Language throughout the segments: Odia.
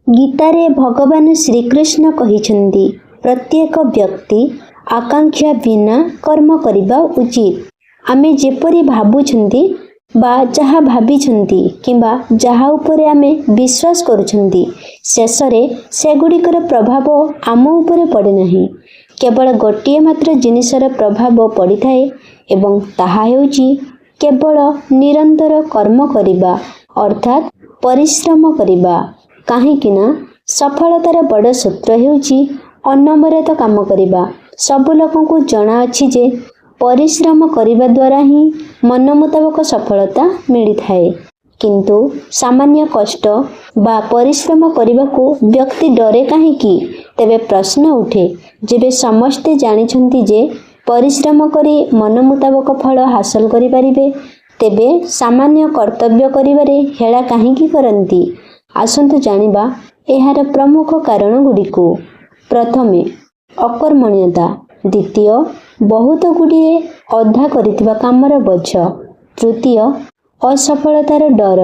ଗୀତାରେ ଭଗବାନ ଶ୍ରୀକୃଷ୍ଣ କହିଛନ୍ତି, ପ୍ରତ୍ୟେକ ବ୍ୟକ୍ତି ଆକାଂକ୍ଷା ବିନା କର୍ମ କରିବା ଉଚିତ। ଆମେ ଯେପରି ଭାବୁଛନ୍ତି ବା ଯାହା ଭାବିଛନ୍ତି କିମ୍ବା ଯାହା ଉପରେ ଆମେ ବିଶ୍ୱାସ କରୁଛନ୍ତି, ଶେଷରେ ସେଗୁଡ଼ିକର ପ୍ରଭାବ ଆମ ଉପରେ ପଡ଼େ ନାହିଁ। କେବଳ ଗୋଟିଏ ମାତ୍ର ଜିନିଷର ପ୍ରଭାବ ପଡ଼ିଥାଏ ଏବଂ ତାହା ହେଉଛି କେବଳ ନିରନ୍ତର କର୍ମ କରିବା, ଅର୍ଥାତ୍ ପରିଶ୍ରମ କରିବା। କାହିଁକି ନା ସଫଳତାର ବଡ଼ ସୂତ୍ର ହେଉଛି ଅନବରତ କାମ କରିବା। ସବୁ ଲୋକଙ୍କୁ ଜଣାଅଛି ଯେ ପରିଶ୍ରମ କରିବା ଦ୍ୱାରା ହିଁ ମନ ମୁତାବକ ସଫଳତା ମିଳିଥାଏ। କିନ୍ତୁ ସାମାନ୍ୟ କଷ୍ଟ ବା ପରିଶ୍ରମ କରିବାକୁ ବ୍ୟକ୍ତି ଡରେ କାହିଁକି? ତେବେ ପ୍ରଶ୍ନ ଉଠେ, ଯେବେ ସମସ୍ତେ ଜାଣିଛନ୍ତି ଯେ ପରିଶ୍ରମ କରି ମନ ମୁତାବକ ଫଳ ହାସଲ କରିପାରିବେ, ତେବେ ସାମାନ୍ୟ କର୍ତ୍ତବ୍ୟ କରିବାରେ ହେଳା କାହିଁକି କରନ୍ତି? ଆସନ୍ତୁ ଜାଣିବା ଏହାର ପ୍ରମୁଖ କାରଣଗୁଡ଼ିକୁ। ପ୍ରଥମେ, ଅକର୍ମଣ୍ୟତା। ଦ୍ୱିତୀୟ, ବହୁତ ଗୁଡ଼ିଏ ଅଧା କରିଥିବା କାମର ବୋଝ। ତୃତୀୟ, ଅସଫଳତାର ଡର।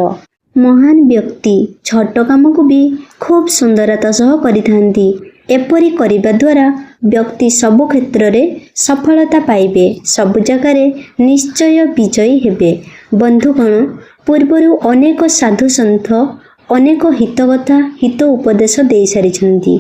ମହାନ ବ୍ୟକ୍ତି ଛୋଟ କାମକୁ ବି ଖୁବ୍ ସୁନ୍ଦରତା ସହ କରିଥାନ୍ତି। ଏପରି କରିବା ଦ୍ୱାରା ବ୍ୟକ୍ତି ସବୁ କ୍ଷେତ୍ରରେ ସଫଳତା ପାଇବେ, ସବୁ ଜାଗାରେ ନିଶ୍ଚୟ ବିଜୟୀ ହେବେ। ବନ୍ଧୁଗଣ, ପୂର୍ବରୁ ଅନେକ ସାଧୁ ସନ୍ଥ ଅନେକ ହିତ କଥା, ହିତ ଉପଦେଶ ଦେଇସାରିଛନ୍ତି।